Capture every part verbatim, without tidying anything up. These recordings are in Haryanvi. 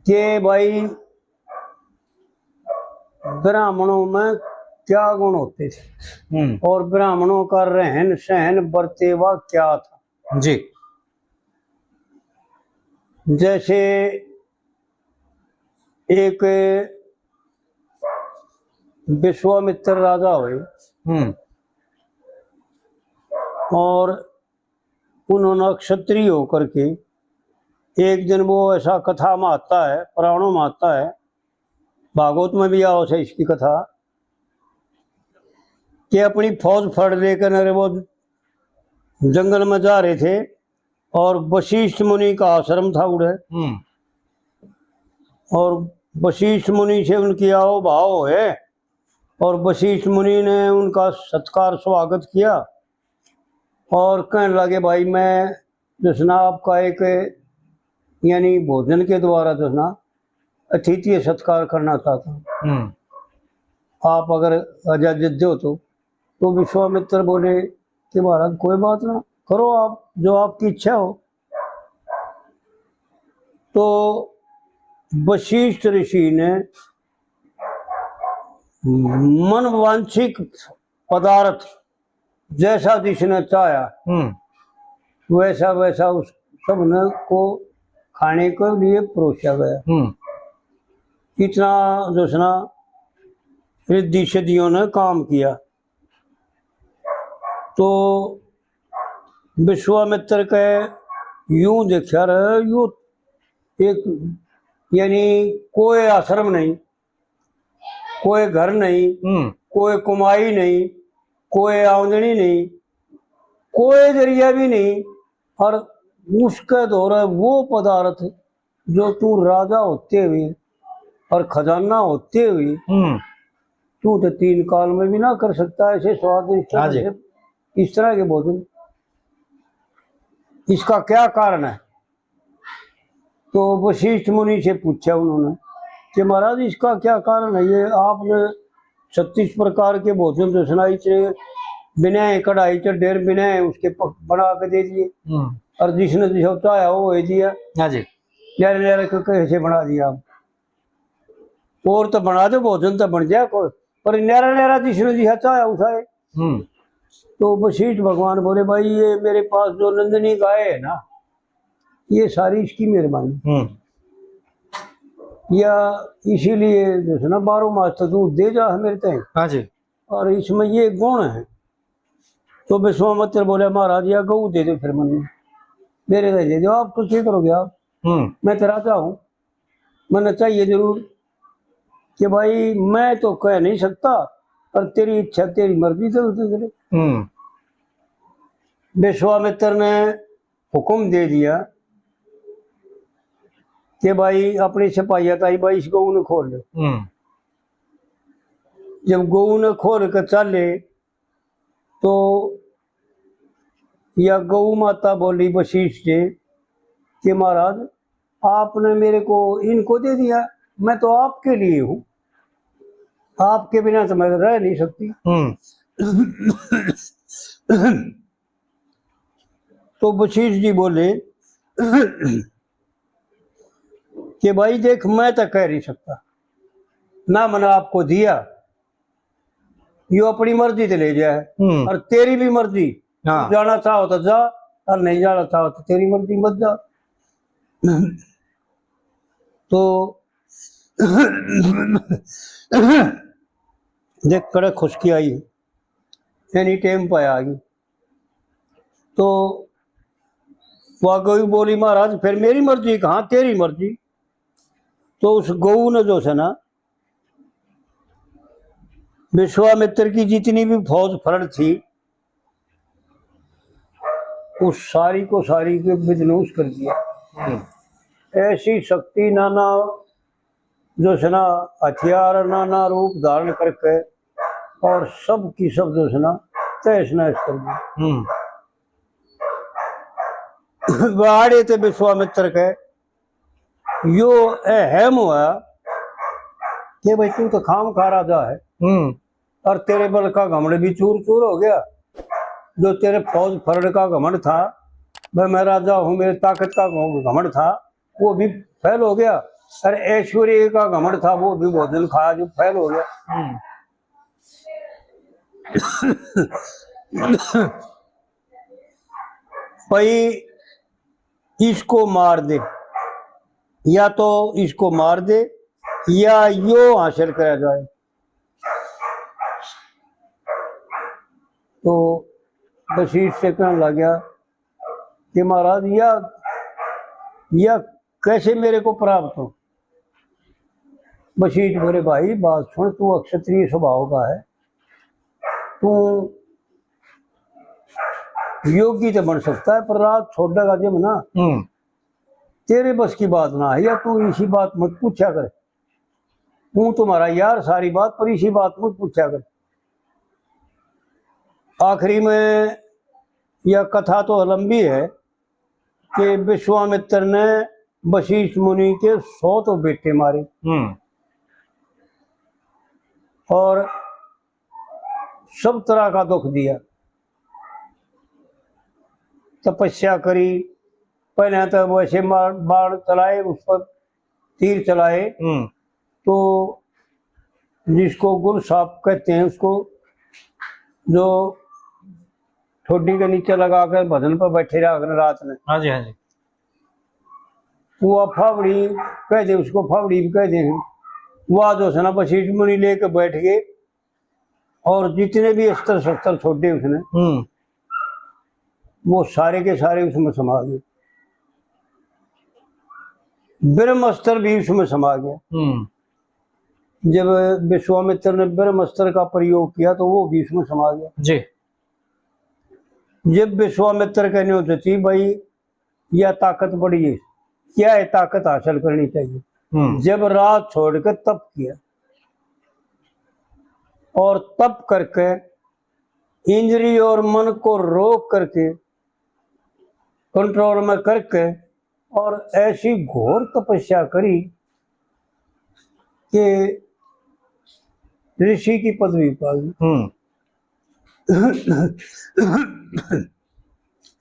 कि भाई, ब्राह्मणों में क्या गुण होते थे हम्म। और ब्राह्मणों का रहन सहन बरतेवा क्या था। जी। जैसे एक विश्वामित्र राजा हुए हम्म। और उन्होंने क्षत्रिय होकर के एक दिन, वो ऐसा कथा में आता है, पुराणों में आता है, भागवत में भी आओ से इसकी कथा, कि अपनी फौज फड़ लेकर अरे वो जंगल में जा रहे थे और वशिष्ठ मुनि का आश्रम था उड़े। हम्म। और वशिष्ठ मुनि से उनकी आओ भाव है और वशिष्ठ मुनि ने उनका सत्कार स्वागत किया और कहने लगे, भाई, मैं जो है ना आपका एक, यानी भोजन के द्वारा जो है ना अतिथि सत्कार करना चाहता हूँ। हम्म। आप अगर इजाजत दो तो। तो विश्वामित्र बोले कि महाराज, कोई बात ना, करो आप, जो आपकी इच्छा हो। तो वशिष्ठ ऋषि ने मनवांछित पदार्थ जैसा जिसने चाहा, हम्म। वैसा वैसा उस सबने को खाने के लिए परोसा गया। हम्म। इतना जो है ना रिद्धि सिद्धियों ने काम किया। तो विश्वामित्र के यूं देखा रहे, यू एक, यानी कोई आश्रम नहीं, कोई घर नहीं, हम्म। कोई कमाई नहीं, कोई आमदनी नहीं, कोई जरिया भी नहीं। और उसके धोरे वो पदार्थ जो तू राजा होते हुए और खजाना होते हुए हम्म। तू तो तीन काल में भी ना कर सकता ऐसे स्वादिष्ट हाँ जी। इस तरह के भोजन। इसका क्या कारण है? तो वशिष्ठ मुनि से पूछा उन्होंने कि महाराज, इसका क्या कारण है? ये आपने छत्तीस प्रकार के भोजन जो सुनाई थे, बिना कढ़ाई च ढेर बिना उसके प-, बना के दे दिए। हम्म। और जिसने जिसको चाहा वो दे दिया। हाँ जी। न्यारे न्यारे को कैसे बना दिया आप? और तो बना दो, भोजन तो बन जाए कोई, पर न्यारा न्यारा जिसने जिसा चाहा उसा है। हम्म। तो वशिष्ठ भगवान बोले, भाई, ये मेरे पास जो नंदिनी गाय है ना, ये सारी इसकी मेहरबानी। हम्म। या इसीलिए जो है ना, बारह मास तो दूध दे जा है मेरे तय। हाँ जी। और इसमें ये गुण है। तो विश्वामित्र बोले, महाराज, या गऊ दे दो फिर मन्ने, मेरे तय दे दो, आप तो क्या करोगे आप? हम्म। मैं तो राजा हूँ, मैंने चाहिए जरूर कि भाई, मैं तो कह नहीं सकता, पर तेरी इच्छा, तेरी मर्जी तो उसे करे। हम्म। विश्वामित्र ने हुक्म दे दिया कि भाई, अपनी सिपाहिया ताई भाई इस गऊ ने खोल ले। हम्म। जब गऊ ने खोल के चाले तो या गऊ माता बोली वशिष्ठ से कि महाराज, आपने मेरे को इनको दे दिया, मैं तो आपके लिए हूँ, आपके बिना तो मैं रह नहीं सकती। हम्म। तो वशिष्ठ जी बोले कि भाई देख, मैं तो कह नहीं सकता, ना मैंने आपको दिया, यो अपनी मर्जी से ले जाए। हम्म। और तेरी भी मर्जी, हाँ। जाना चाहो तो जा, और नहीं जाना चाहो तो तेरी मर्जी, मत जा। तो देख, कड़क खुशकी आई, एनी टाइम पे आ गई। तो वह गऊ बोली, महाराज, फिर मेरी मर्जी? कहाँ तेरी मर्जी? तो उस गऊ ने जो है ना, विश्वामित्र की जितनी भी फौज फरड़ थी, उस सारी को सारी के विध्वंस कर दिया। हम्म। ऐसी शक्ति, नाना जो है ना हथियार, नाना रूप धारण करके, और सब की सब जो है ना तहस नहस कर दी। हम्म। बाड़े ते विश्वामित्र के यो अहम हुआ कि भाई, तू तो खाम खा राजा है, हम्म। और तेरे बल का घमंड भी चूर चूर हो गया। जो तेरे फौज फरड़ का घमंड था, भाई, मैं राजा हूँ, मेरे ताकत का घमंड था, वो भी फेल हो गया। अरे, ऐश्वर्य का घमंड था, वो भी भोजन खाया जो फैल हो गया। हम्म। भाई, इसको मार दे, या तो इसको मार दे, या यो हासिल करा जाए। तो वशिष्ठ से कहने लग गया कि महाराज, या, या कैसे मेरे को प्राप्त हो? वशिष्ठ बोले, भाई, बात सुन, तू अक्षत्रिय स्वभाव का है, तू योगी तो बन सकता है, पर राज छोड़ेगा जब ना, हम्म। तेरे बस की बात ना है, या तू इसी बात मत पूछा कर। तू तुम्हारा यार सारी बात, पर इसी बात मत पूछा कर। आखिरी में यह कथा तो लंबी है कि विश्वामित्र ने वशिष्ठ मुनि के सौ तो बेटे मारे, हम्म। और सब तरह का दुख दिया, तपस्या करी, पहले तो वैसे मार, बाण चलाए, उस पर तीर चलाए, हम्म। तो जिसको गुरु साहब कहते हैं, उसको जो ठोडी के नीचे लगा कर भजन पर बैठे रहा करें रात में। हाँ जी, हाँ जी। वो फावड़ी कह दे, उसको फावड़ी भी कह दे। वो आज उसने वशिष्ठ मुनि लेके बैठ गए और जितने भी अस्त्र शस्त्र छोड़े उसने, हम्म। वो सारे के सारे उसमें समा गए। ब्रह्मास्त्र भी उसमें समा गया। हम्म। जब विश्वामित्र ने ब्रह्मास्त्र का प्रयोग किया तो वो भी उसमें समा गया। जी। जब विश्वामित्र कहने होते थी, भाई, यह ताकत बड़ी है, क्या है ताकत हासिल करनी चाहिए। हम्म। जब राज छोड़कर तप किया और तप करके इंद्रिय और मन को रोक करके, कंट्रोल में करके, और ऐसी घोर तपस्या करी कि ऋषि की पदवी पा ली। हम्म।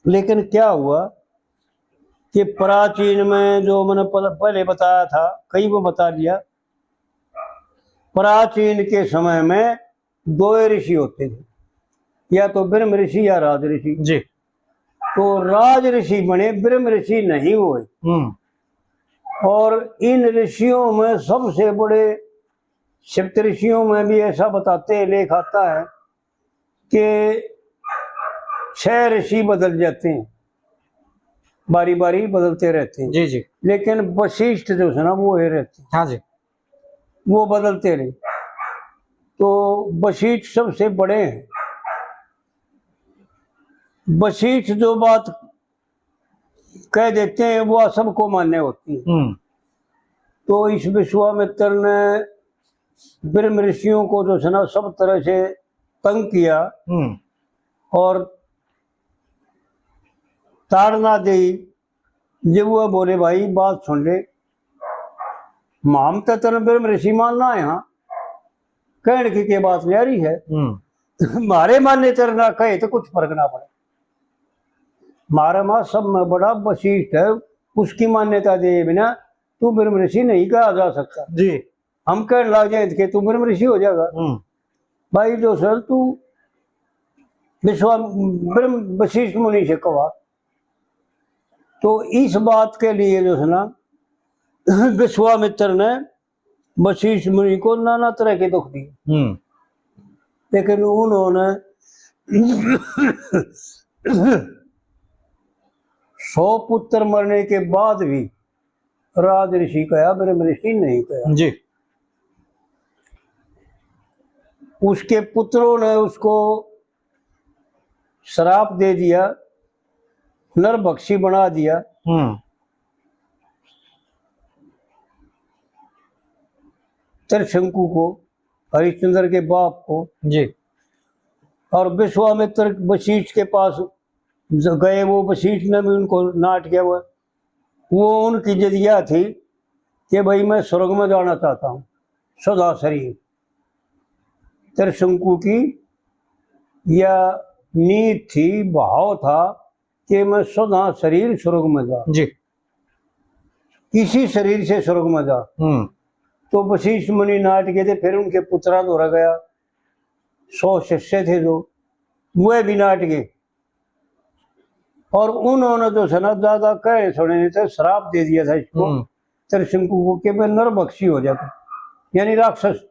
लेकिन क्या हुआ कि प्राचीन में जो मैंने पल-, पहले बताया था, कई वो बता लिया, प्राचीन के समय में दो ऋषि होते थे, या तो ब्रह्म ऋषि या राज ऋषि। जी। तो राज ऋषि बने, ब्रह्म ऋषि नहीं हुए। हम्म। और इन ऋषियों में सबसे बड़े, सप्त ऋषियों में भी ऐसा बताते हैं, लेख आता है कि छह ऋषि बदल जाते हैं, बारी बारी बदलते रहते हैं। जी, जी। लेकिन वशिष्ठ जो है ना, वो ही रहते हैं। हाँ जी। वो बदलते नहीं। तो वशिष्ठ सबसे बड़े हैं। वशिष्ठ जो बात कह देते हैं, वो सबको मान्य होती है। हम्म। तो इस विश्वामित्र ने ब्रह्म ऋषियों को जो है ना, सब तरह से तंग किया हम्म। और ताड़ना दी। जब वह बोले, भाई, बात सुन ले, हम तो तेरे ब्रह्म ऋषि मानना है, हाँ, कहने की के बात न्यारी है। हम्म। म्हारे मान्य तेरे ना कहे तो कुछ फर्क ना पड़े। म्हारे माँ सब में बड़ा वशिष्ठ है, उसकी मान्यता दे बिना तू ब्रह्म ऋषि नहीं कहा जा सकता। जी। हम कहने लग जाए कि तू ब्रह्म ऋषि हो जाएगा। हम्म। भाई जो सर, तू विश्वा-, ब्रह्म वशिष्ठ मुनि से कहा। तो इस बात के लिए जो है ना, विश्वामित्र ने वशिष्ठ मुनि को नाना तरह के दुख दिए। हम्म। लेकिन उन्होंने सौ पुत्र मरने के बाद भी राज ऋषि कहा, ब्रह्म ऋषि नहीं कहा। जी। उसके पुत्रों ने उसको श्राप दे दिया, नरभक्षी बना दिया। हम्म। त्रिशंकु को, हरिश्चंद्र के बाप को। जी। और विश्वामित्र वशिष्ठ के पास ज-, गए, वो वशिष्ठ ने भी उनको नाट किया। वो, वो उनकी जिद यह थी कि भाई, मैं स्वर्ग में जाना चाहता हूँ सदा शरीर। त्रिशंकु की यह नीत थी, भाव था कि मैं सदा शरीर स्वर्ग में जाऊँ। जी। इसी शरीर से स्वर्ग में जा। हम्म। तो वशिष्ठ मुनि नाट गए थे, फिर उनके पुत्रा धोरा गया, सौ शिष्य थे जो, वह भी नाट गए। और उन्होंने जो है ना, ज्यादा कहे सुने नहीं थे, श्राप दे दिया था इसको, हम्म। त्रिशंकु को, कि मैं नरभक्षी हो जाता, यानी राक्षस,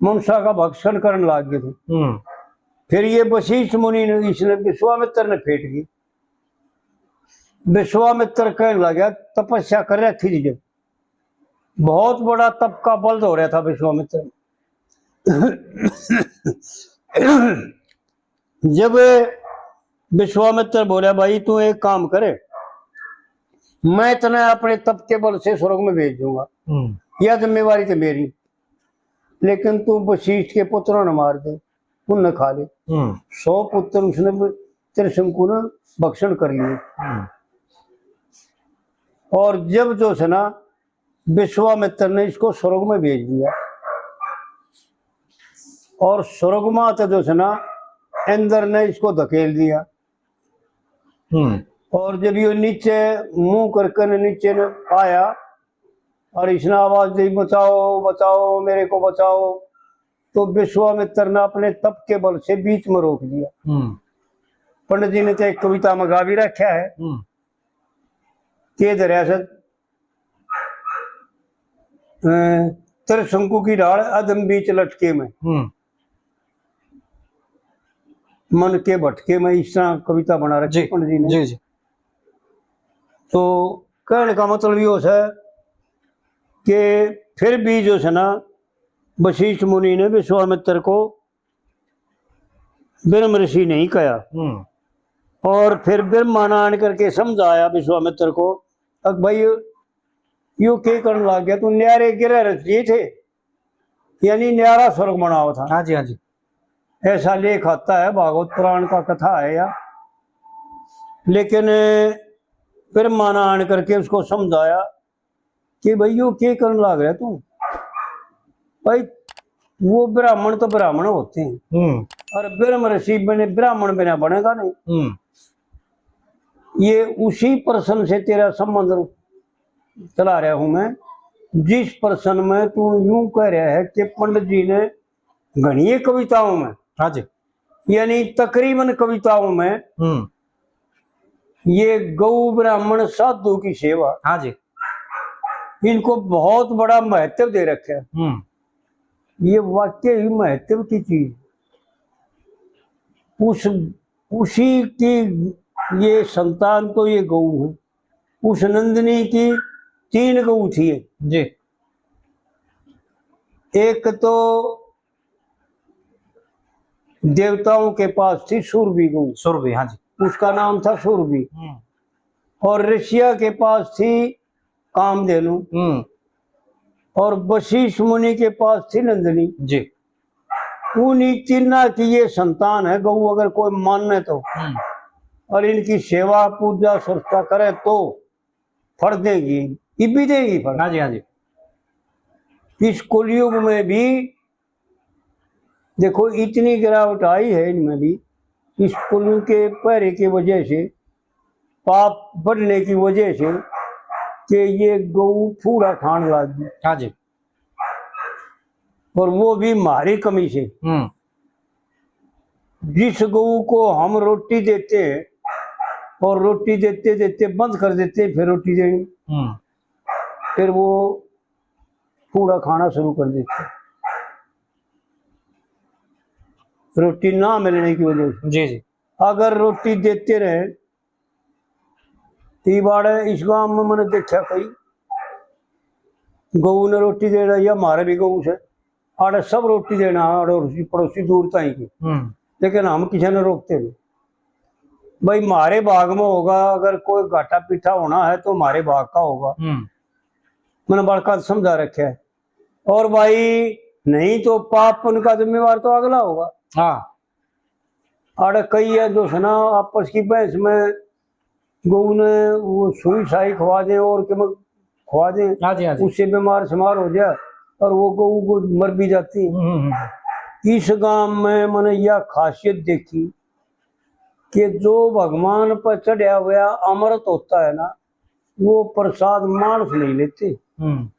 मनुष्य का भक्षण करने लग गए थे। हम्म। फिर ये वशिष्ठ मुनि ने, इसने, विश्वामित्र ने फेंट की। विश्वामित्र कहने लगा, तपस्या कर रहा थी जब, बहुत बड़ा तप का बल हो रहा था विश्वामित्र। जब विश्वामित्र बोला, भाई तू एक काम करे, मैं तने अपने तप के बल से स्वर्ग में भेज दूंगा, हम्म। यह जिम्मेवारी तो मेरी, लेकिन तू वशिष्ठ के पुत्रों ने मार दे, उनने खा ले। हम्म। सौ पुत्र उसने ब-, त्रिशंकु ने भक्षण कर लिए। हम्म। और जब जो है ना, विश्वामित्र ने इसको स्वर्ग में भेज दिया और स्वर्ग में तो जो है ना, इंद्र ने इसको धकेल दिया। हम्म। और जब ये नीचे मुंह करके न नीचे न आया और इसने आवाज दी, बचाओ, बचाओ, मेरे को बचाओ, तो विश्वामित्र ने अपने तप के बल से बीच में रोक दिया। हम्म। पंडित जी ने तो एक कविता में गा भी रखा है हम्म। कि धरया से, अ, त्रिशंकु की ढाल अधम बीच लटके में, हम्म। मन के भटके में, इस तरह कविता बना रखी जी, पंडित जी ने। जी, जी। तो कहने का मतलब यो है कि फिर भी जो है ना, वशिष्ठ मुनि ने विश्वामित्र को ब्रह्म ऋषि नहीं कहा। हम्म। और फिर ब्रह्मा ने आन करके समझाया विश्वामित्र को, अब भाई, यो के करने लग गया, तू न्यारे ग्रह रच दिए थे, यानी न्यारा स्वर्ग बनाओ था। हाँ जी, हाँ जी। ऐसा लेख आता है, भागवत पुराण का कथा है या। लेकिन ब्रह्मा ने आन करके उसको समझाया कि भाई, यो के करने लाग रहा तू? भाई, वो ब्राह्मण तो ब्राह्मण होते हैं, हम्म। और ब्रह्म ऋषि बने, ब्राह्मण बिना बनेगा नहीं। हम्म। ये उसी प्रश्न से तेरा संबंध चला रहा हूं मैं, जिस प्रश्न में तू यूं कह रहा है कि पंडित जी ने घणी कविताओं में, हाँ जी। यानी तकरीबन कविताओं में हम्म। ये गौ ब्राह्मण साधु की सेवा, हाँ जी। इनको बहुत बड़ा महत्व दे रखा है। हम्म। ये वाकई ही महत्व की चीज। उस, उसी की ये संतान तो ये गौ है। उस नंदिनी की तीन गौ थी जी। एक तो देवताओं के पास थी सुरभि गौ। सुरभि, हाँ जी। उसका नाम था सुरभि। हम्म। और ऋषिया के पास थी कामधेनु। हम्म। और वशिष्ठ मुनि के पास थी नंदिनी। जी। उन्हीं तीना की ये संतान है गौ, अगर कोई माने तो। हम्म। और इनकी सेवा, पूजा, सर्चा करे तो फल देंगी, ये भी देंगी फल। हाँ जी, हाँ जी। इस कलयुग में भी देखो, इतनी गिरावट आई है इनमें भी, इस कलयुग के पहरे की वजह से, पाप बढ़ने की वजह से, कि ये गौ फूड़ा खान लाग गई। हाँ जी। और वो भी हमारी कमी से। हम्म। जिस गौ को हम रोटी देते हैं और रोटी देते देते बंद कर देते हैं, फिर रोटी देनी, हम्म। फिर वो पूरा खाना शुरू कर देते हैं, रोटी ना मिलने की वजह से। जी, जी। अगर रोटी देते रहे, तो ये बाड़े इस गांव में मैंने देखा कई, गऊ ने रोटी देना, या म्हारे भी गऊ से, आड़े सब रोटी देना, आड़ोसी पड़ोसी दूर ताई की। हम्म। लेकिन हम किसी ने रोकते नहीं। भाई, म्हारे भाग में होगा, अगर कोई घाटा पीठा होना है तो म्हारे भाग का होगा। हम्म। मैंने बड़का समझा रखा है। और भाई, नहीं तो पाप पुण्य का जिम्मेवार तो अगला होगा। हाँ। आड़े कई है जो है ना, आपस की बहस में गऊ ने वो सुई साई खवा दें और के में खवा दें, हाँ जी, हाँ जी। उससे बीमार समार हो जाए और वो गऊ को मर भी जाती। हम्म, हम्म, हम्म। इस गांव में मैंने यह खासियत देखी कि जो भगवान पर चढ़ा हुआ अमृत होता है ना, वो प्रसाद मानस नहीं लेते, हम्म।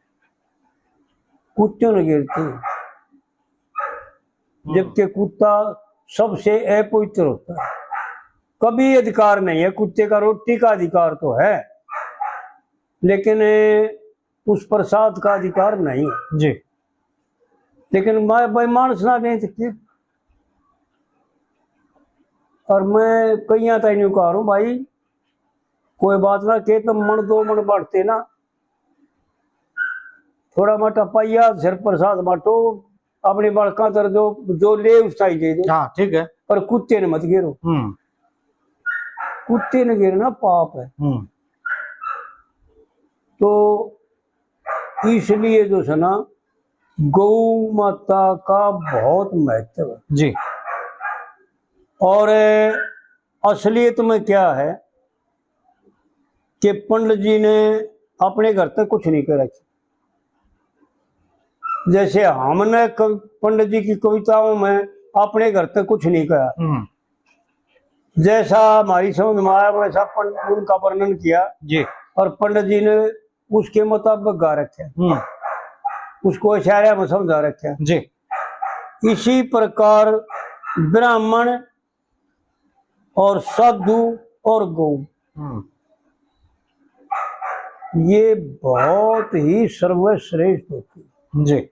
कुत्ते ने गिरते, हम्म। जबकि कुत्ता सबसे अपवित्र होता है। कभी अधिकार नहीं है कुत्ते का, रोटी का अधिकार तो है, लेकिन उस प्रसाद का अधिकार नहीं है। जी। लेकिन मैं भाई मानस ना दे सकते। और मैं कईयां ताई न्यू कह रहा हूँ भाई, कोई बात ना, के तुम मन दो मन बांटते ना, थोड़ा मोटा पाइया सिर प्रसाद बांटो, अपने बालकां तर जो, जो ले उस ताई दे दो। हाँ, ठीक है। पर कुत्ते ने मत घेरो। हम्म। कुत्ते ने घेरना पाप है। हम्म। तो इसलिए जो है ना, गौ माता का बहुत महत्व है। जी। और असलियत में क्या है कि पंडित जी ने अपने घर तक कुछ नहीं कह रखी। जैसे हमने कव-, पंडित जी की कविताओं में अपने घर तक कुछ नहीं कहा। हम्म। जैसा हमारी समझ में आया, वैसा पंड-, उनका वर्णन किया। जी। और पंडित जी ने उसके मुताबिक गा रखे, हम्म। उसको इशारे में समझा रखे। जी। इसी प्रकार ब्राह्मण और साधु और गौ, हम्म। ये बहुत ही सर्वश्रेष्ठ होती है। जी।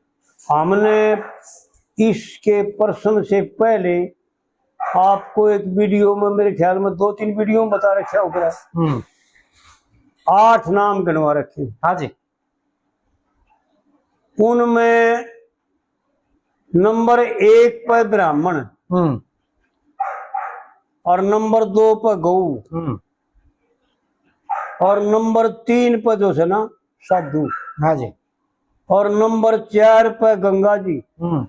हमने इसके प्रश्न से पहले आपको एक वीडियो में, मेरे ख्याल में दो तीन वीडियो में बता रखा होगा, हम्म। आठ नाम गिनवा रखे। हाँ जी। उनमें नंबर एक पर ब्राह्मण, हम्म। और नंबर दो पर गौ, हम्म। और नंबर तीन पर जो है ना, साधु। हाँ जी। और नंबर चार पर गंगा जी, हम्म।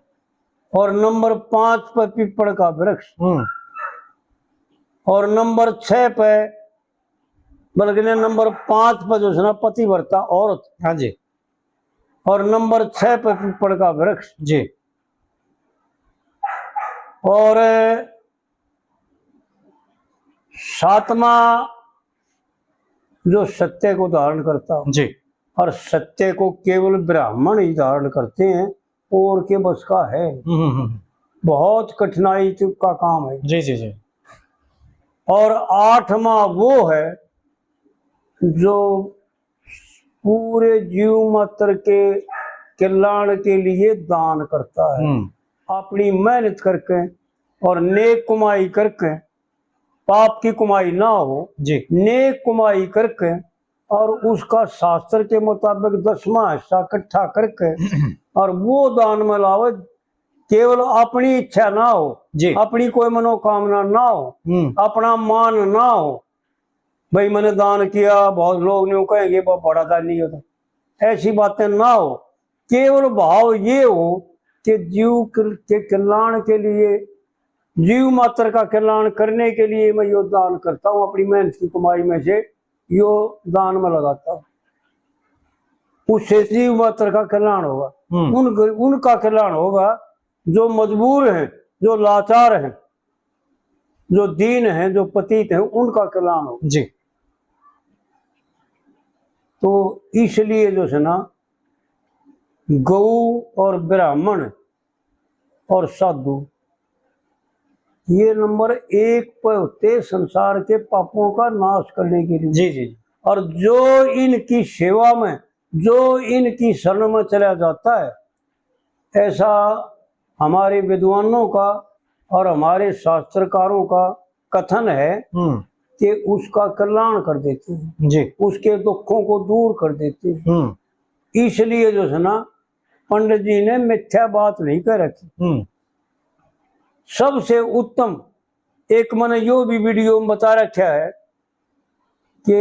और नंबर पाँच पर पीपल का वृक्ष, हम्म। और नंबर छह पर, बल्कि ने नंबर पाँच पर जो है ना, पतिव्रता औरत। हाँ जी। और नंबर छह पर पीपल का वृक्ष। जी। और सातवां जो सत्य को धारण करता हो। जी। और सत्य को केवल ब्राह्मण ही धारण करते हैं, और के बस का है। हम्म, हम्म, हम्म। बहुत कठिनाई का काम है। जी, जी, जी। और आठवां वो है जो पूरे जीव मात्र के कल्याण के लिए दान करता है। हम्म। अपनी मेहनत करके और नेक कमाई करके, पाप की कमाई ना हो, जी। नेक कमाई करके, और उसका शास्त्र के मुताबिक दसवां हिस्सा इकट्ठा करके और वो दान में लावे, केवल अपनी इच्छा ना हो, जी। अपनी कोई मनोकामना ना हो, हम्म। अपना मान ना हो, भाई मैंने दान किया, बहुत लोग न्यू कहेंगे, "बहुत बड़ा दानी हो तो।" ऐसी बातें ना हो, केवल भाव ये हो कि जीव के, के कल्याण के लिए, जीव मात्र का कल्याण करने के लिए मैं यो दान करता हूँ, अपनी मेहनत की कमाई में से यो दान में लगाता हूँ। उससे जीव मात्र का कल्याण होगा। हम्म। उन, उनका कल्याण होगा जो मजबूर हैं, जो लाचार हैं, जो दीन हैं, जो पतित हैं, उनका कल्याण होगा। जी। तो इसलिए जो है ना, गौ और ब्राह्मण और साधु, ये नंबर एक पे होते संसार के पापों का नाश करने के लिए। जी, जी। और जो इनकी सेवा में, जो इनकी शरण में चला जाता है, ऐसा हमारे विद्वानों का और हमारे शास्त्रकारों का कथन है हम्म। कि उसका कल्याण कर देते हैं, जी। उसके दुखों को दूर कर देते हैं। हम्म। इसलिए जो है ना, पंडित जी ने मिथ्या बात नहीं कह रखी। हम्म। सबसे उत्तम, एक मैंने यो भी वीडियो में बता रखा है कि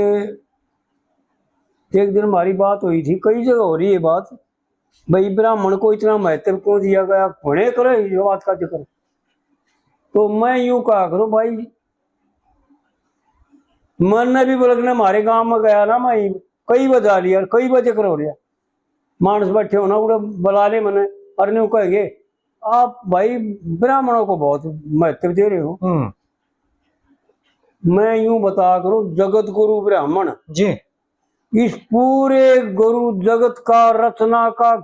एक दिन हमारी बात हुई थी, कई जगह हो रही है बात, भाई ब्राह्मण को इतना महत्व क्यों दिया गया, घणे करो इस बात का जिक्र। तो मैं यूं कहा करूं भाई, मैंने भी बल्कि ने हमारे गांव में गया ना, मैं कई बजा लिया, कई बजे करो रहा, मानस बैठे हो ना, उड़े बुला ले मैंने, और न्यू कहेंगे, "आप भाई ब्राह्मणों को बहुत महत्व दे रहे हो।" हम्म। मैं यूं बता करूं, जगत गुरु ब्राह्मण जी। इस पूरे गुरु जगत का रचना का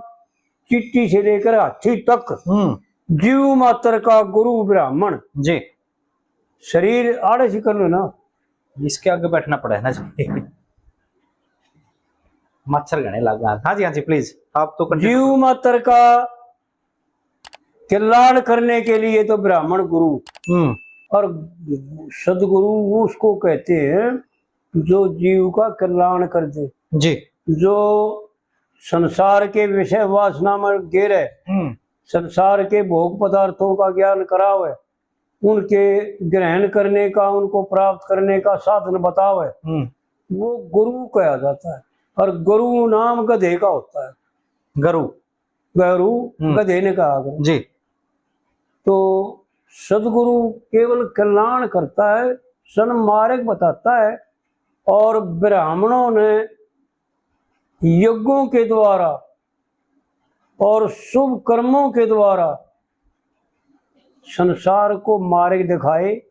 चिट्ठी से लेकर हाथी तक हम्म। जीव मात्र का गुरु ब्राह्मण। जी। शरीर आड़े से कर लो ना। इसके आगे बैठना पड़ा है ना जी। मच्छर घने लग गए। हाँ जी, हाँ जी, please, आप तो continue। जीव मात्र का कल्याण करने के लिए तो ब्राह्मण गुरु। हम्म। और सदगुरु वो उसको कहते हैं जो जीव का कल्याण कर दे, जी। जो संसार के विषय वासना में गिरे, हम्म। संसार के भोग पदार्थों का ज्ञान करावे, उनके ग्रहण करने का, उनको प्राप्त करने का साधन बतावे, हम्म। वो गुरु कहा जाता है। और गुरु नाम गधे का होता है। गरु। गरु, हम्म। गधे ने कहा गया। जी। तो सदगुरु केवल कल्याण करता है, सन्मार्ग बताता है। और ब्राह्मणों ने यज्ञों के द्वारा और शुभ कर्मों के द्वारा संसार को मार्ग दिखाए।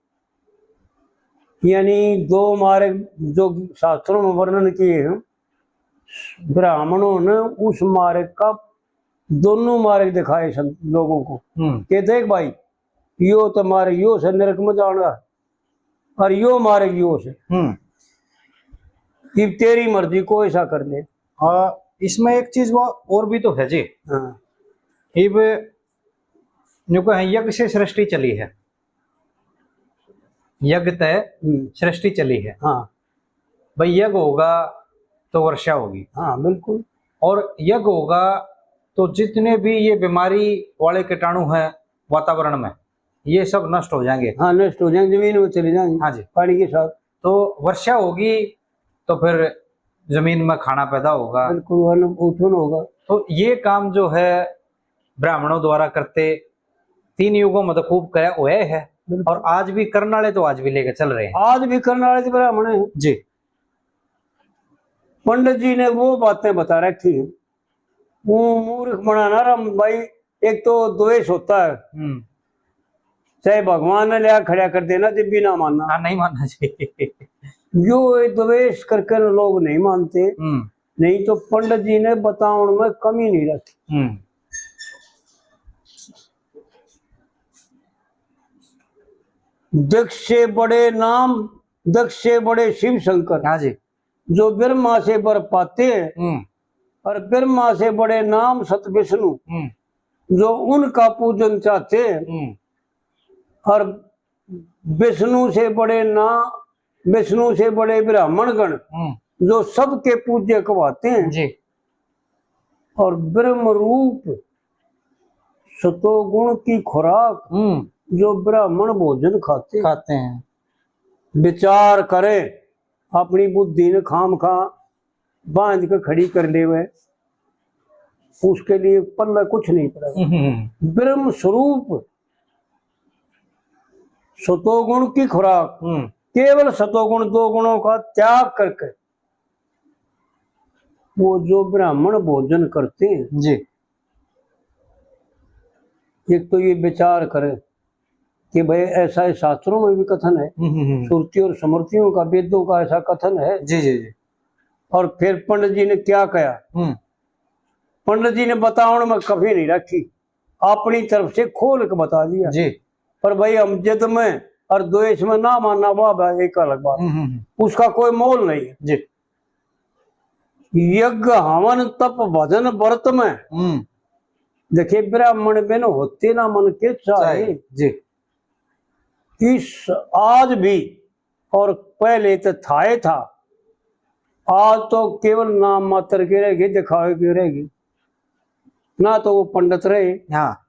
यानी दो मार्ग जो शास्त्रों में वर्णन किए हैं, ब्राह्मणों ने उस मार्ग का, दोनों मार्ग दिखाए सब लोगों को। हम्म। कि देख भाई, यो तो मार्ग यो से नरक में जाना, और यो मार्ग यो से। हम्म। इब तेरी मर्जी, कोई सा कर ले। हाँ, इसमें एक चीज वो और भी तो है जी। हाँ। इब न्यू कहें, यज्ञ से सृष्टि चली है, यज्ञ तय हम्म। सृष्टि चली है। हाँ। भाई, यज्ञ होगा तो वर्षा होगी। हाँ, बिल्कुल। और यज्ञ होगा तो जितने भी ये बीमारी वाले कीटाणु हैं वातावरण में, ये सब नष्ट हो जाएंगे। हाँ, नष्ट हो जाएंगे, जमीन में चले जाएंगे। हाँ जी। पानी के साथ। तो वर्षा होगी तो फिर जमीन में खाना पैदा होगा। बिल्कुल, अन्न उत्पन्न होगा। तो ये काम जो है ब्राह्मणों द्वारा करते, तीन युगों में तो खूब करा हुआ है, बिल्कुल। और आज भी करने वाले तो आज भी लेके चल रहे हैं। आज भी करने वाले तो ब्राह्मण हैं। जी। पंडित जी ने वो बातें बता रखी हैं, वो मूर्ख बनाना राम भाई। एक तो द्वेष होता है, हम्म। चाहे भगवान ने लिया खड़ा कर देना, जब भी ना मानना। हाँ, नहीं मानना चाहिए। यो ये द्वेष करके न लोग नहीं मानते। हम्म। नहीं तो पंडित जी ने बतावन में कमी नहीं रखी। हम्म। दक्ष से बड़े नाम, दक्ष से बड़े शिव शंकर, हाँ जी। जो ब्रह्मा से वर पाते हैं, हम्म। और ब्रह्मा से बड़े नाम सत विष्णु, हम्म। जो उनका पूजन चाहते हैं, हम्म। और विष्णु से बड़े ना, विष्णु से बड़े ब्राह्मण गण, हम्म। जो सबके पूज्य कहवाते हैं। जी। और ब्रह्म रूप सतोगुण की खुराक, हम्म। जो ब्राह्मण भोजन खाते हैं। खाते हैं। विचार करें, अपनी बुद्धि ने खाम खा बांध के खड़ी कर लेवे, उसके लिए पल्ले कुछ नहीं पड़ा। हम्म। ब्रह्म स्वरूप सतोगुण की खुराक, हम्म। केवल सतोगुण, दो गुणों का त्याग करके वो जो ब्राह्मण भोजन करते हैं, जी। एक तो ये विचार करें कि भाई, ऐसा है, शास्त्रों में भी कथन है, हम्म, हम्म, हम्म। श्रुति और स्मृतियों का, वेदों का ऐसा कथन है। जी, जी, जी। और फिर पंडित जी ने क्या कहा? हम्म। पंडित जी ने बतावन में कमी नहीं रखी, अपनी तरफ से खोल के बता दिया। जी। पर भाई, हम जिद में और द्वेष में ना मानना, वह बात एक अलग बात। हम्म, हम्म, हम्म। उसका कोई मोल नहीं है। जी। यज्ञ हवन तप भजन व्रत में, हम्म। देखिए, ब्राह्मण बिन होते ना मन के चाहे। चाहे, जी। इस आज भी, और पहले तो था ही था, आज तो केवल नाम मात्र के रह गए, दिखावे के रह गए, ना तो वो पंडित रहे। हाँ।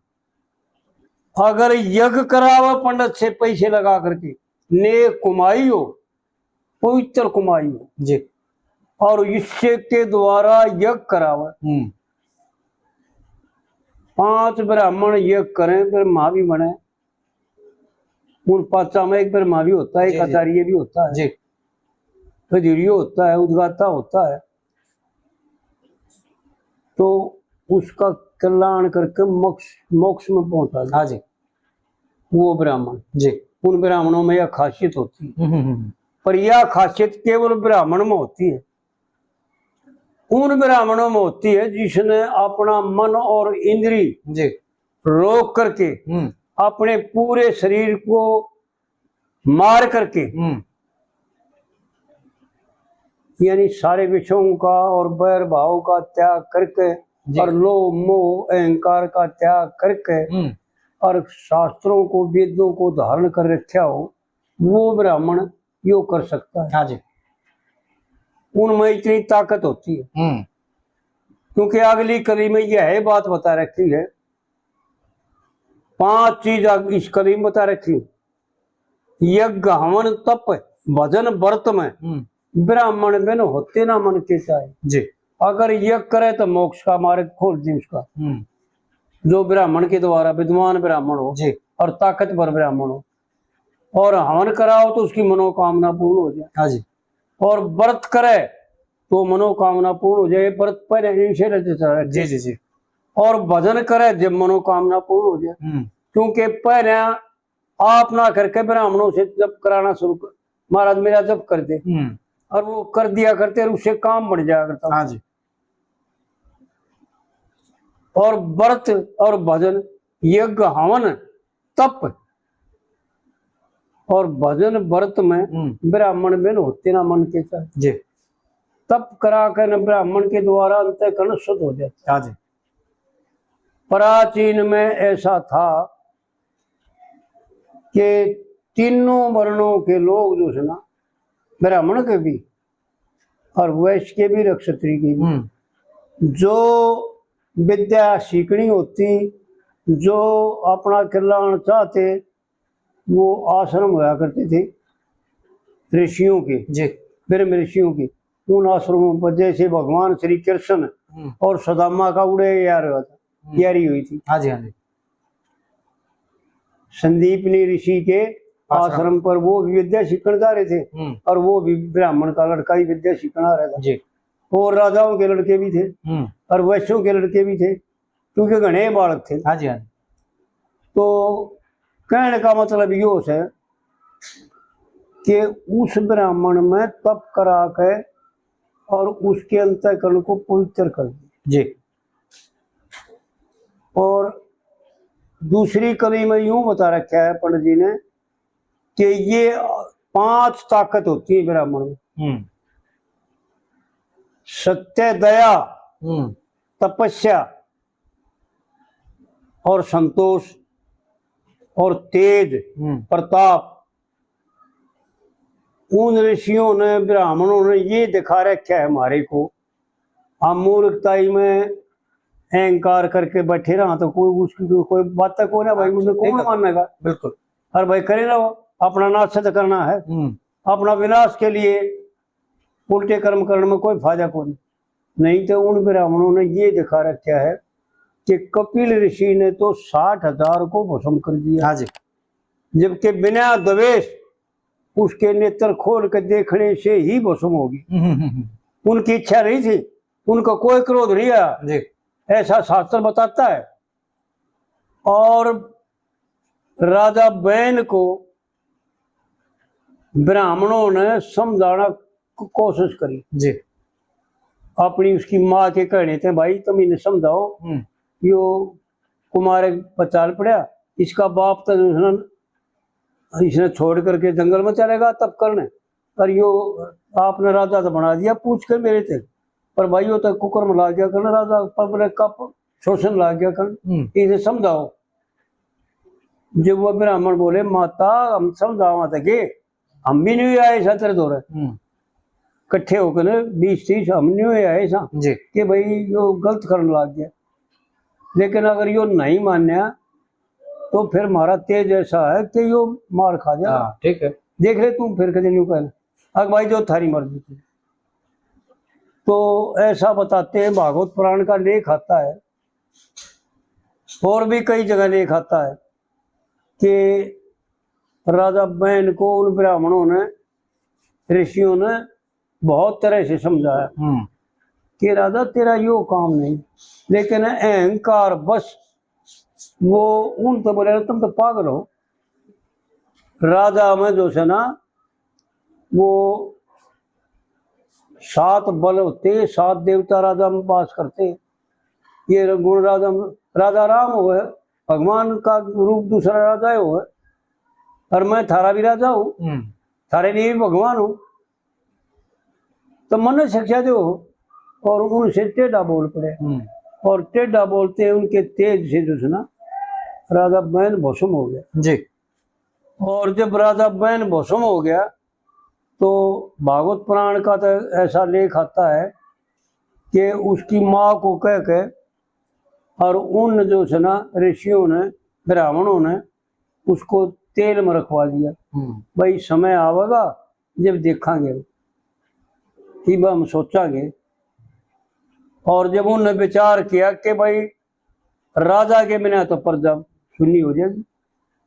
अगर यज्ञ करावे पंडित से पैसे लगा करके, नेक कमाई हो, पवित्र कमाई हो, जी। और इससे के द्वारा यज्ञ करावे, हम्म। पांच ब्राह्मण यज्ञ करें, ब्रह्मा भी बने, उन पांचा में एक ब्रह्मा भी होता है, एक जी, जी। आचार्य भी होता है, जी। खजूरियो होता है, उद्गाता होता है, तो उसका कल्याण करके मोक्ष, मोक्ष में पहुंचा दे। हाँ जी। वो ब्राह्मण, जी। उन ब्राह्मणों में यह खासियत होती है। हम्म, हम्म, हम्म। पर यह खासियत केवल ब्राह्मण में होती है। उन ब्राह्मणों में होती है जिसने अपना मन और इंद्री जी। रोक करके हम्म। अपने पूरे शरीर को मार करके हम्म। यानी सारे विषयों का और बैर भाव का त्याग करके जी। और लोभ मोह अहंकार का त्याग करके हम्म। और शास्त्रों को, वेदों को धारण कर रखा हो, वो ब्राह्मण यो कर सकता है। हाँ जी। उनमें इतनी ताकत होती है। हम्म। क्योंकि अगली कली में यह बात बता रखी है, पांच चीज आग-, इस कली में बता रखी है। यज्ञ, हवन, तप, भजन, व्रत में हम्म। ब्राह्मण बिन होते ना मन के चाहे। जी। अगर यज्ञ करे तो मोक्ष का मार्ग खोल दे उसका। हम्म। जो ब्राह्मण के द्वारा विद्वान ब्राह्मण हो जी। और ताकतवर ब्राह्मण हो, और हवन कराओ तो उसकी मनोकामना पूर्ण हो जाए। हाँ जी। और व्रत करे तो मनोकामना पूर्ण हो जाए। व्रत पहले इनसे रहते चला रखे। जी, जी, जी। और भजन करे जब मनोकामना पूर्ण हो जाए। हम्म। क्योंकि पहले आप ना करके ब्राह्मणों से जब कराना शुरू कर, महाराज मेरा जब कर दे, हम्म। और वो कर दिया करते और उससे काम बन जाया करता। हाँ जी। और व्रत और भजन, यज्ञ, हवन, तप और भजन व्रत में हम्म। ब्राह्मण बिन होते ना मन के चाहे। जी। तप करा के न ब्राह्मण के द्वारा अंतःकरण शुद्ध हो जाता। हाँ जी। प्राचीन में ऐसा था कि तीनों वर्णों के लोग जो है ना, ब्राह्मण के भी और वैश्य के भी, क्षत्रिय के भी, हम्म। जो विद्या सीखनी होती, जो अपना कल्याण चाहते, वो आश्रम होया करते थे ऋषियों के, जी। ब्रह्म ऋषियों के। उन आश्रमों पर जैसे भगवान श्री कृष्ण हम्म। और सुदामा का उड़े यार हुआ था, हम्म। यारी हुई थी। हाँ जी, हाँ जी। संदीपनी ऋषि के आश्रम। आश्रम पर वो भी विद्या सीखण जा रहे थे हम्म। और वो भी ब्राह्मण का लड़का ही विद्या सीखण आ रहा था। जी। और राजाओं के लड़के भी थे हम्म। और वैश्यों के लड़के भी थे, क्योंकि घणे बालक थे। हाँ जी, हाँ जी। तो कहने का मतलब यो है कि उस ब्राह्मण में तप करा के और उसके अंतःकरण को पवित्र कर दिया। जी। और दूसरी कली में यूं बता रखा है पंडित जी ने कि ये पांच ताकत होती है ब्राह्मण में। हम्म। सत्य, दया, हम्म। तपस्या और संतोष और तेज, हम्म। प्रताप। उन ऋषियों ने, ब्राह्मणों ने ये दिखा रखा है हमारे को। हम मूर्खताई में अहंकार करके बैठे रहा तो कोई उसकी तो कोई बात को ना भाई, हाँ, उन्हें ठीक कौन है। मानेगा? बिल्कुल। और भाई करे ना, वो अपना नाश तो करना है, हम्म। अपना विनाश के लिए उल्टे कर्म करने में कोई फायदा को नहीं। नहीं तो उन ब्राह्मणों ने ये दिखा रखा है कि कपिल ऋषि ने तो साठ हजार को भस्म कर दिया। हाँ जी। जबकि बिना द्वेष उसके नेत्र खोल के देखने से ही भस्म होगी। हम्म, हम्म, हम्म। उनकी इच्छा नहीं थी, उनका कोई क्रोध नहीं आया। जी। ऐसा शास्त्र बताता है। और राजा बैन को ब्राह्मणों ने समझाना क-, कोशिश करी। जी। अपनी उसकी माँ के कहने थे, "भाई, तुम इन्हें समझाओ, हम्म। यो कुमार पर चाल पड़ा, इसका बाप तो उसने, इसने छोड़ करके जंगल में चलेगा तप करने, और यो आपने राजा तो बना दिया पूछ के मेरे थे, पर भाई, यो तो कुकर्म लाग गया करने, राजा पब्लिक का प-, शोषण लाग गया करने, हम्म। इसे समझाओ।" जब वो ब्राह्मण बोले, "माता, हम समझावा तो के, हम भी नहीं आए सा तेरे धोरे।" हम्म। इकट्ठे होकर बीस तीस हम नहीं आए सा जी। कि भाई यो गलत करने लग गया, लेकिन अगर यो नहीं मान्या तो फिर हमारा तेज ऐसा है कि यो मार खा जाएगा। हाँ, ठीक है। देख ले तू फिर कदे न्यू कर, अग भाई जो थारी मर्जी थी। तो ऐसा बताते हैं, भागवत पुराण का लेख आता है और भी कई जगह लेख आता है कि राजा बैन को उन ब्राह्मणों ने, ऋषियों ने बहुत तरह से समझाया हम्म। कि राजा तेरा यो काम नहीं, लेकिन अहंकार बस वो उन तो बोले, "तुम तो पागल हो।" राजा में जो है ना वो सात बल होते, सात देवता राजा में वास करते। ये गुण राजा में, राजा राम होवे, भगवान का रूप दूसरा राजा होवे, और मैं थारा भी राजा हूँ, हम्म। थारे लिए भी भगवान हूँ, तो मन्ने शिक्षा दो। और उनसे टेढ़ा बोल पड़े। हम्म। और टेढ़ा बोलते उनके तेज से जो है ना, राजा बैन भस्म हो गया। जी। और जब राजा बैन भस्म हो गया, तो भागवत पुराण का तो ऐसा लेख आता है कि उसकी माँ को कह के और उन जो है ना ऋषियों ने, ब्राह्मणों ने उसको तेल में रखवा दिया। हम्म। भाई, समय आवेगा जब देखांगे, इब हम सोचांगे। और जब उनने विचार किया कि भाई, राजा के बिना तो प्रजा सुन्नी हो जाएगी,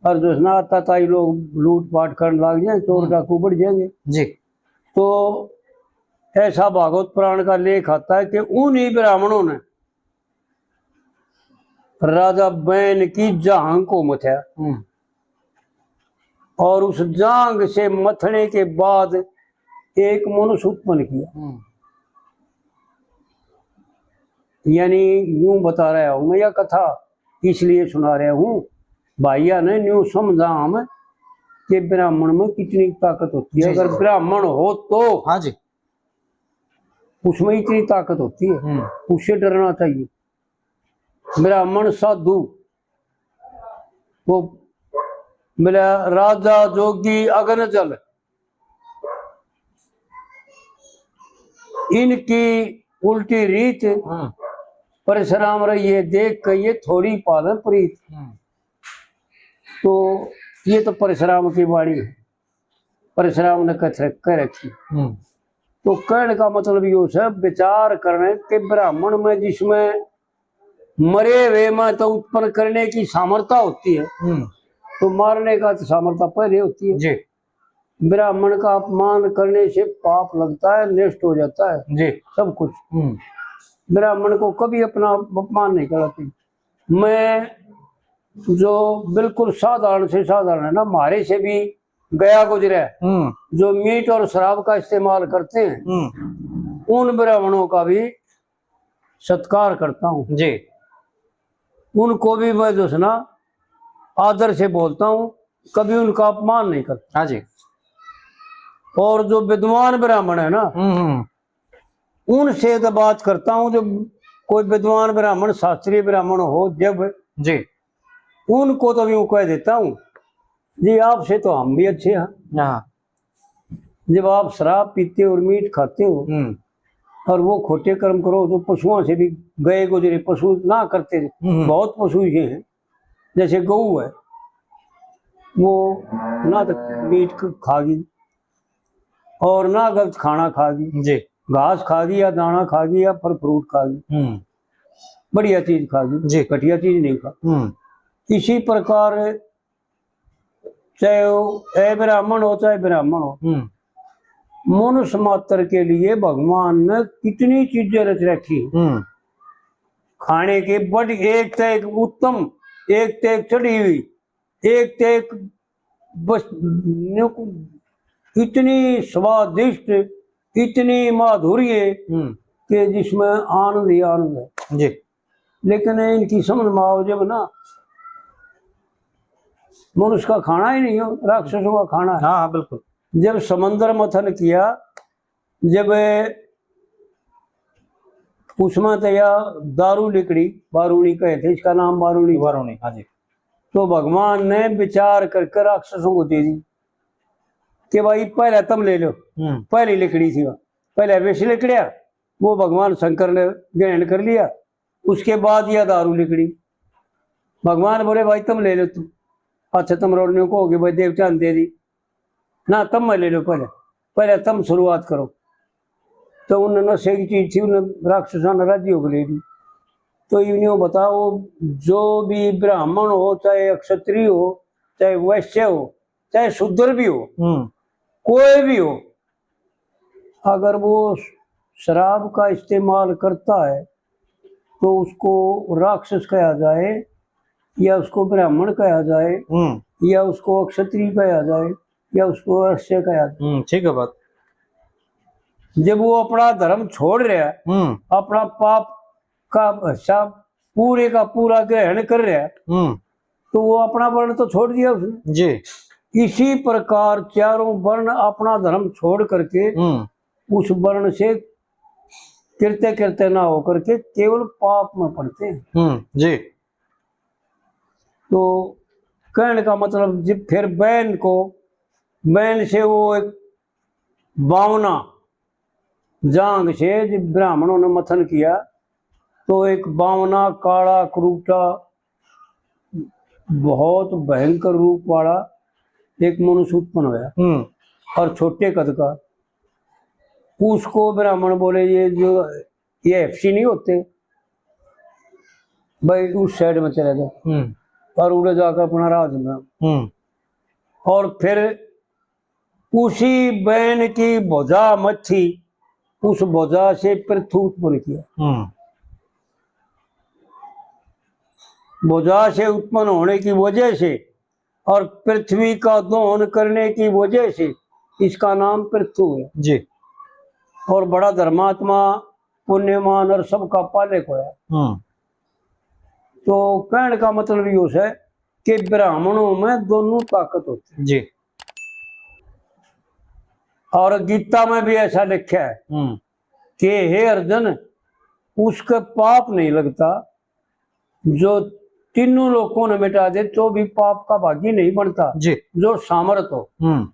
और जो है ना ताताई लोग लूट पाट करने लग जाए, चोर हम्म। डाकू बढ़ जाएंगे। जी। तो ऐसा भागवत पुराण का लेख आता है कि उन्हीं ब्राह्मणों ने राजा बैन की जांग को मथया। हम्म। और उस जांग से मथने के बाद एक मनुष्य उत्पन्न किया। हम्म। यानी यूं बता रहा हूं मैं, यह कथा इसलिए सुना रहा हूं, भाइया ने न्यू समझा हम कि ब्राह्मण में कितनी ताकत होती है। जी, अगर जी। ब्राह्मण हो तो हाँ जी। उसमें इतनी ताकत होती है, हम्म। उससे डरना चाहिए। ब्राह्मण साधु, वो बोला, राजा जोगी अगन जल, इनकी उल्टी रीत, हम्म। परशुराम रे ये देख के ये थोड़ी पाले प्रीत। हम्म। तो ये तो परशुराम की वाणी है, परशुराम ने कथ-, कह रखी। हम्म। तो कहने का मतलब यो है, विचार करने के ब्राह्मण में जिसमें मरे हुए में तो उत्पन्न करने की सामर्थ्य होती है, हम्म। तो मारने का तो सामर्थ्य पहले होती है। जी। ब्राह्मण का अपमान करने से पाप लगता है, नष्ट हो जाता है जी। सब कुछ। हम्म। ब्राह्मण को कभी अपना अपमान नहीं करती। मैं जो बिल्कुल साधारण से साधारण है ना, मारे से भी गया गुजरे, हम्म। जो मीट और शराब का इस्तेमाल करते हैं, हम्म। उन ब्राह्मणों का भी सत्कार करता हूँ जी। उनको भी मैं जो है ना आदर से बोलता हूँ, कभी उनका अपमान नहीं करता। हाँ जी। और जो विद्वान ब्राह्मण है ना, हम्म, हम्म। उनसे तो बात करता हूँ, जो कोई विद्वान ब्राह्मण, शास्त्रीय ब्राह्मण हो जब, जी। उनको तो यूं कह देता हूँ, जी, आपसे तो हम भी अच्छे हैं। हाँ। जब आप शराब पीते हो और मीट खाते हो, हम्म। और वो खोटे कर्म करो, तो पशुओं से भी, गए गुजरे पशु ना करते, हम्म। बहुत पशु ये हैं, जैसे गऊ है, वो ना तो मीट ख-, खा गई और ना गलत खाना खा गई, जी। घास खा गई या दाना खा गई या फल फ्रूट खा गई, हम्म। बढ़िया चीज खा गई, जी। घटिया चीज नहीं खा। हम्म। इसी प्रकार चाहे वो अब्राह्मण हो, चाहे ब्राह्मण हो, हम्म। मनुष्य मात्र के लिए भगवान ने कितनी चीजें रच रखी। हम्म। खाने के बड़ एक ते एक उत्तम, एक ते एक चढ़ी हुई, एक ते एक बस न्यू को इतनी स्वादिष्ट, इतनी माधुर्य हम्म। कि जिसमें आनंद ही आनंद है। जी। लेकिन इनकी समझ में आओ जब ना, मनुष्य का खाना ही नहीं हो, राक्षसों का खाना है। हाँ, हाँ, बिल्कुल। जब समंदर मंथन किया, जब उसमें तो या दारू लिकड़ी, बारूणी कहे थे, इसका नाम बारूणी। बारूणी, हाँ जी। तो भगवान ने विचार करके राक्षसों को दे दी कि भाई, पहले तुम ले लो। हम्म। पहली लिकड़ी थी वहाँ, पहले विष लिकड़िया, वो भगवान शंकर ने ग्रहण कर लिया, उसके बाद यह दारू लिकड़ी। भगवान बोले, भाई, तुम ले लो, तुम। अच्छा, तुम रोड़ने को होगे, भाई, देवता ने दे दी ना, तुम मैं ले लो पहले, पहले तुम शुरुआत करो। तो उन नशे की चीज थी, उन्हें राक्षसा ने राजी होकर ले ली। तो यूं बताओ, जो भी ब्राह्मण हो, चाहे क्षत्रिय हो, चाहे वैश्य हो, चाहे शूद्र भी हो, हम्म। कोई भी हो, अगर वो शराब का इस्तेमाल करता है, तो उसको राक्षस कहा जाए, या उसको ब्राह्मण कहा जाए, हम्म। या उसको क्षत्रिय कहा जाए, या उसको वैश्य कहा जाए। हम्म, ठीक है बात। जब वो अपना धर्म छोड़ रहा है, हम्म। अपना पाप का हिस्सा पूरे का पूरा ग्रहण कर रहा है, हम्म। तो वो अपना वर्ण तो छोड़ दिया उसने। जी। इसी प्रकार चारों वर्ण अपना धर्म छोड़ करके हम्म। उस वर्ण से कृत्य कृत्य ना होकर के केवल पाप में पड़ते हैं। हम्म, जी। तो कहने का मतलब, जब फिर बहन को, बहन से वो एक बावना जांग से जब ब्राह्मणों ने मथन किया, तो एक बावना काला करूटा, बहुत भयंकर रूप वाला एक मनुष्य उत्पन्न होया हम्म। और छोटे कद का। उसको ब्राह्मण बोले, ये जो ये एफसी नहीं होते भाई, उस साइड में चले गए हम्म। और उड़े जाकर अपना राज में। हम्म। और फिर उसी बहन की भुजा मथी, उस भुजा से पृथ्वी उत्पन्न किया। हम्म। भुजा से उत्पन्न होने की वजह से और पृथ्वी का दोहन करने की वजह से इसका नाम पृथु है। जी। और बड़ा धर्मात्मा, पुण्यमान और सबका पालक होया। हम्म। तो कहने का मतलब यो है कि ब्राह्मणों में दोनों ताकत होती है। जी। और गीता में भी ऐसा लिखा है हम्म। कि हे अर्जुन, उसके पाप नहीं लगता जो तीनों लोकों ने मिटा दे, तो भी पाप का भागी नहीं बनता। जी। जो सामर्थ हो। हम्म।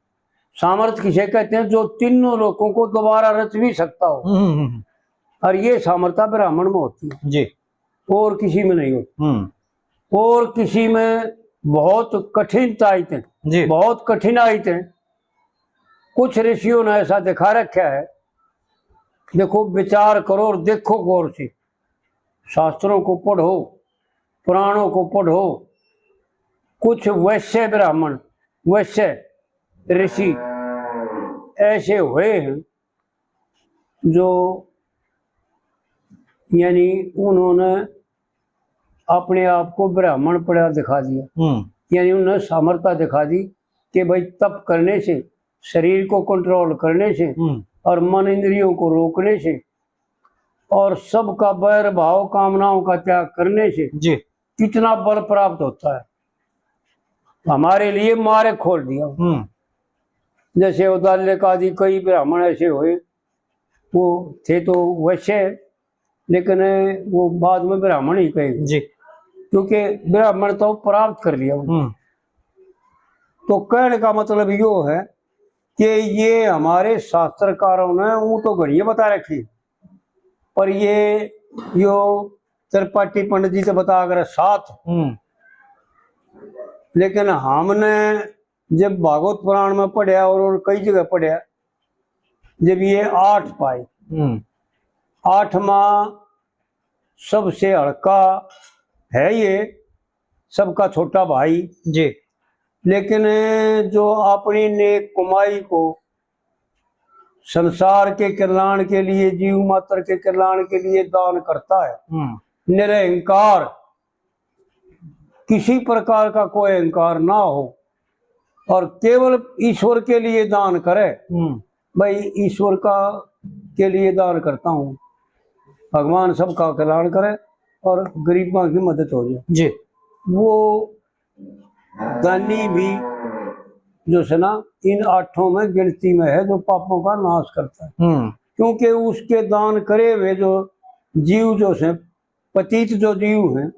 सामर्थ किसे कहते हैं? जो तीनों लोकों को दोबारा रच भी सकता हो। हम्म, हम्म, हम्म। और ये सामर्थ्य ब्राह्मण में होती है। जी। और किसी में नहीं होती। हम्म। और किसी में बहुत कठिन ताइत है। जी। बहुत कठिन आइत है। कुछ ऋषियों ने ऐसा दिखा रखा है, देखो, विचार करो और देखो गौर से, शास्त्रों को पढ़ो, पुराणों को पढ़ो। कुछ वैश्य ब्राह्मण, वैश्य ऋषि ऐसे हुए हैं जो, यानी, उन्होंने अपने आप को ब्राह्मण पड़ा दिखा दिया। हम्म। यानी उन्होंने सामर्थ्य दिखा दी कि भाई, तप करने से, शरीर को कंट्रोल करने से हम्म। और मन इंद्रियों को रोकने से और सबका बैर भाव कामनाओं का त्याग करने से जी। कितना बल प्राप्त होता है। हमारे लिए मार्ग खोल दिया। हम्म। जैसे उदालक आदि कई ब्राह्मण ऐसे हुए, वो थे तो वैश्य, लेकिन वो बाद में ब्राह्मण ही कहे, जी। क्योंकि ब्राह्मण तो प्राप्त कर लिया उन्होंने। हम्म। तो कहने का मतलब यो है कि ये हमारे शास्त्रकारों ने ऊँ तो घड़िए बता रखी, पर ये यो त्रिपाठी पंडित जी तो बता कर सात, हम्म। लेकिन हमने जब भागवत पुराण में पढ़या और, और कई जगह पढ़या, जब ये आठ पाए, हम्म। आठवां सबसे हल्का है ये, सबका छोटा भाई। जी। लेकिन जो अपनी नेक कमाई को संसार के कल्याण के लिए, जीव मात्र के कल्याण के लिए दान करता है, हम्म। निरहंकार, किसी प्रकार का कोई अहंकार ना हो और केवल ईश्वर के लिए दान करे, हम्म। भाई, ईश्वर का, के लिए दान करता हूँ, भगवान सबका कल्याण करे और गरीबों की मदद हो जाए। जी। वो दानी भी जो है ना, इन आठों में गिनती में है जो पापों का नाश करता है। हम्म। क्योंकि उसके दान करे हुए जो जीव जो से, पतित जो जीव हैं,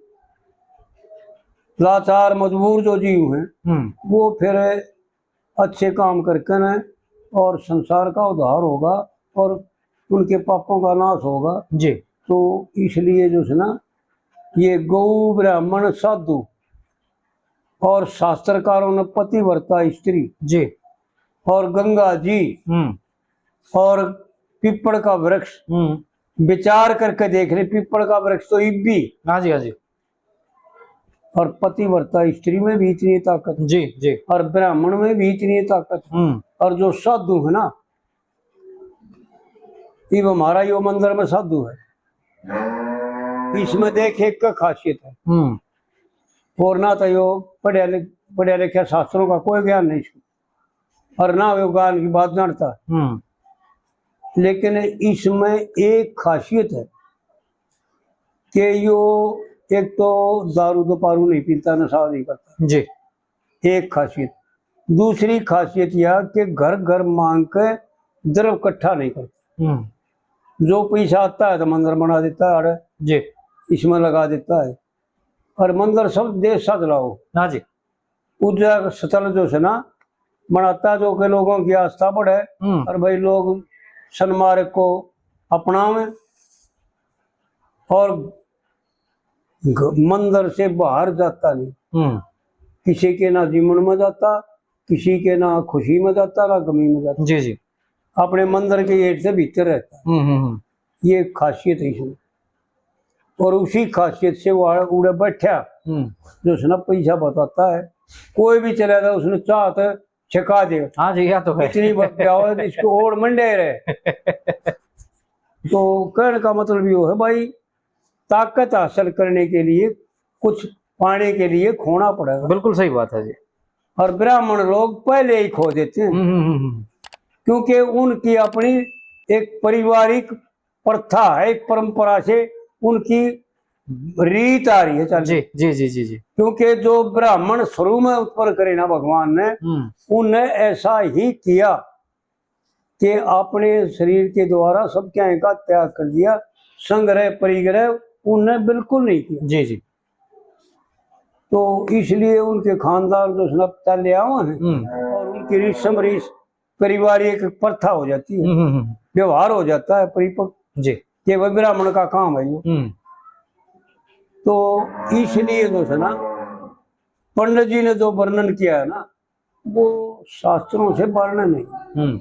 लाचार मजबूर जो जीव हैं, हम्म। वो फिर अच्छे काम करके ना और संसार का उद्धार होगा और उनके पापों का नाश होगा। जी। तो इसलिए जो है ना, ये गौ, ब्राह्मण, साधु और शास्त्रकारों ने पतिव्रता स्त्री जी। और गंगा जी हम्म। और पीपल का वृक्ष हम्म। विचार करके देख ले, पीपल का वृक्ष तो इब भी हाँ जी, हाँ जी। और पतिव्रता स्त्री में भी इतनी ताकत जी, जी। और ब्राह्मण में भी इतनी ताकत हम्म। और जो साधु है ना, इब हमारा यो मंदिर में साधु है, इसमें देख एक का खासियत है। हम्म। और ना तो यो पढ़या लिख-, पढ़या लिखा शास्त्रों का कोई ज्ञान नहीं इसको, और ना वो ज्ञान की बात जानता। हम्म। लेकिन इसमें एक खासियत है कि यो एक तो दारू दोपारू नहीं पीता, नशा नहीं करता। जी। एक खासियत। दूसरी खासियत यह कि घर घर मांग के द्रव्य इकट्ठा नहीं करता। हम्म। जो पैसा आता है तो मंदिर बना देता है, अरे जी। इसमें लगा देता है। और मंदिर सब देश सा चलाओ, हाँ जी। पूजा स्थल जो है ना बनाता है, जो कि लोगों की आस्था बढ़े। हम्म। और भाई लोग सन्मार्ग को अपनावें और घ- मंदिर से बाहर जाता नहीं। हम्म। किसी के ना जीवन में जाता, किसी के ना खुशी में जाता, ना गमी में जाता, जी जी। अपने मंदिर के गेट से भीतर रहता। हम्म हम्म हम्म। ये एक खासियत है इसमें। और उसी खासियत से वो उड़े बैठा हम्म। जो उसने पैसा बताता है, कोई भी चला जाए उसने चाह तो छिका दे। हाँ जी, यह तो है। इतनी बत्या हो इसको ओढ़ मंडे रहे। तो कहने का मतलब यो है भाई, ताकत हासिल करने के लिए कुछ पाने के लिए खोना पड़ेगा। बिल्कुल सही बात है जी। और ब्राह्मण लोग पहले ही खो देते हैं, हम्म हम्म हम्म हम्म। क्योंकि उनकी अपनी एक पारिवारिक प्रथा है, एक परंपरा से उनकी रीत आ रही है चल। जी जी जी जी जी। क्योंकि जो ब्राह्मण शुरू में उत्पन्न करे ना भगवान ने, हम्म। उन्हें ऐसा ही किया कि अपने शरीर के द्वारा सब क्या का त्याग कर दिया, संग्रह परिग्रह उन्हें बिल्कुल नहीं किया। जी जी। तो इसलिए उनके खानदान जो है ना चले आवे हैं हम्म और उनकी रीत समरीत पारिवारिक प्रथा हो जाती है, हम्म हम्म हम्म। व्यवहार हो जाता है परिपक्व, जी। कि वह ब्राह्मण का काम है यो। हम्म। तो इसलिए जो है ना पंडित जी ने जो वर्णन किया है ना, वो शास्त्रों से वर्णन है। हम्म।